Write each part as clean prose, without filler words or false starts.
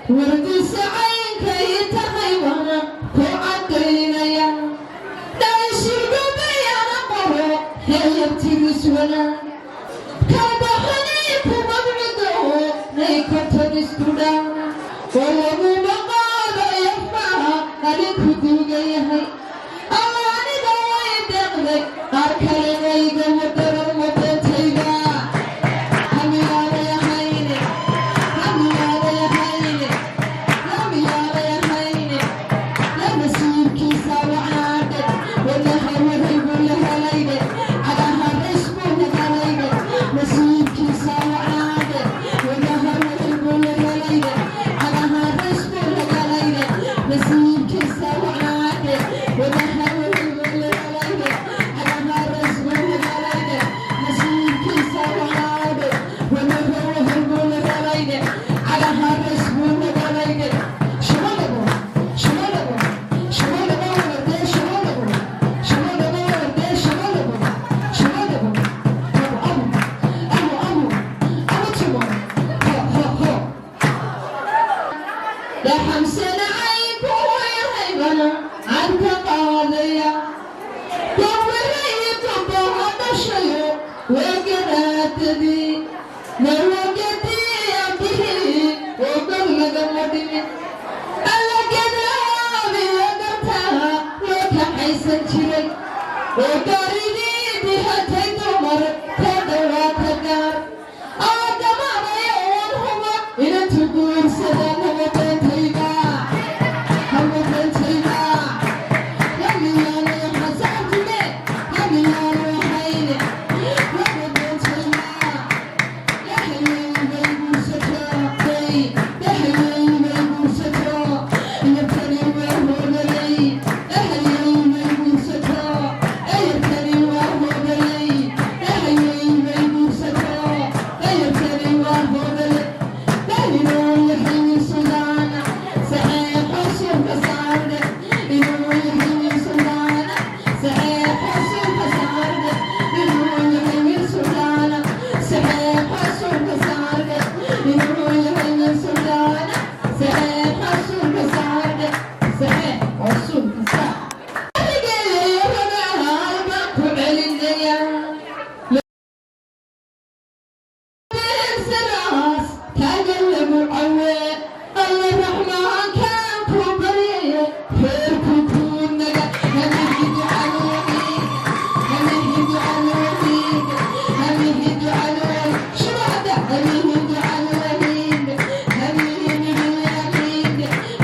Wardiisa caynkay tahay waana ku cadaynaya. Dhaashirgubayana qabo heeyabtiris wana kalbaxanay kumabcido nay konton isku dha oo laguma qaadayo faha arinku duuga yahay. Alla aniga way deeqday, qaar kale wayga wadaran wadeentayda. Hamiyaanay ahayne, hamiyaanay ahayne, hamiyaanay ahayne. La nasiibkiisa wacnaadhe, wadaha wahay buu la helayde, cagaha rays buu la helayde. Nasiibkiisa wacnaadhe, wadaha wahay buu la helayde, cagaha rays buu la helayde. Nasiibkiisa wacnaadhe, wadaha wahay buu la helayde, cagaha rays buu la helayde. Nasiibkiisa wacnaadhe, wadaha wahay buu la helayde, cagaha rays buu la helayde. Shubalabo, shubalabo, shubalabo, wardee shubalabo, shubalabo, wardee shubalabo, shubalabo. Abu abu abu abu abu tumo ho ho ho. Dhaxamsana caynku yahaybana cadka qaadaya. Gawarayo dambaha dhashayo wagaraadadii nawagadii abihii oo gol lagama dhimin. Allagadaabiyo gartaa loo kaxaysan jiray oo gaaridii dihatay dumar ka dhawaata gaar aadamaanayo wan huba inantu guursada. Nabadeentayda, nabadeentayda. Hamiyaanay xasaantume, hamiyaanay hayne, nabadeentayda. Dhahayeybay guursato, dhahayeybay guursato, yartani waa hoogalay. Dhahayeybay guursato, yartani waa hoogalay. Dhahayeybay guursato, yartani waa hoogalay. Inuu yahay suldaan saxeexo suuka saarde, inuu yahay suldaan saxeexo suuka saarde, inuu yahay suldaan saxeexo suuka saarde, inuu yahay suldaan saxeexo suuka saarde, saxeexo suuka saar. Baan ku celinaya beegsadaas taagan lagu cawee. Alla raxmaankaan ku baryaya reerku kuunaga. Hamihidu caluumiid, hamihidu caluumiid, hamihidu caluum shubada, hamihidu caluumiid, hamihimiduyamiid,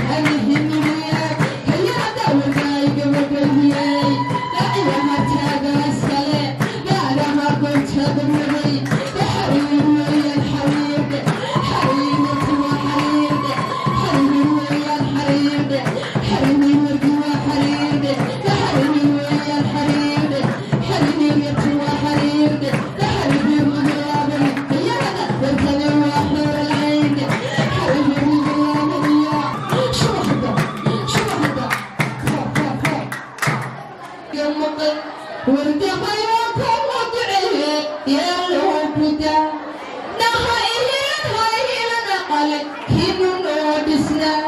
hamihimiduyaa hayada wadaay gabagabiyey. Dhaciyaha taagaaskale gaaraha goobtada waday. Xariir weeyaan, xariirdhe, xariirti waa xariirdhe, xariir weeyaan, xariirdhe, xariir wargi waa xariirdhe, xariir weeyaan, xariirdhe, xariirti waa xariirdhe, xariir muglaabani hayada warkani waa xooralcayn, xariir muglaabaniya. Shubaxda, shubaxda, ho ho ho. Maqan wardahayo kuma duceeye yaa guda naha ihilan hayhilan aqale kinu noo dhisnaa.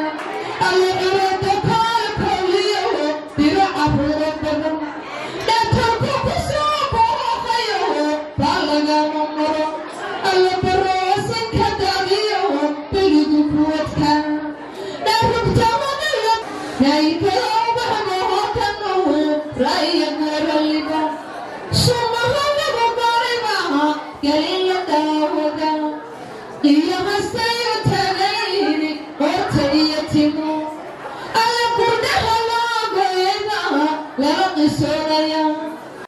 Alla curada kaalkoliyo diro caruuro badan dhatarku ku soo booqayo baa lagama maro. Alla baroosanka daadiyo berigu kuwadka dharugtamadayo naykayobahmohokanohu raya goraliba sumaha lagu garimaha gelin la daawada iyo hastayo tagayni qorta iyo timo. Alla kurdhaha loo goyaymaha lala qisoonaya.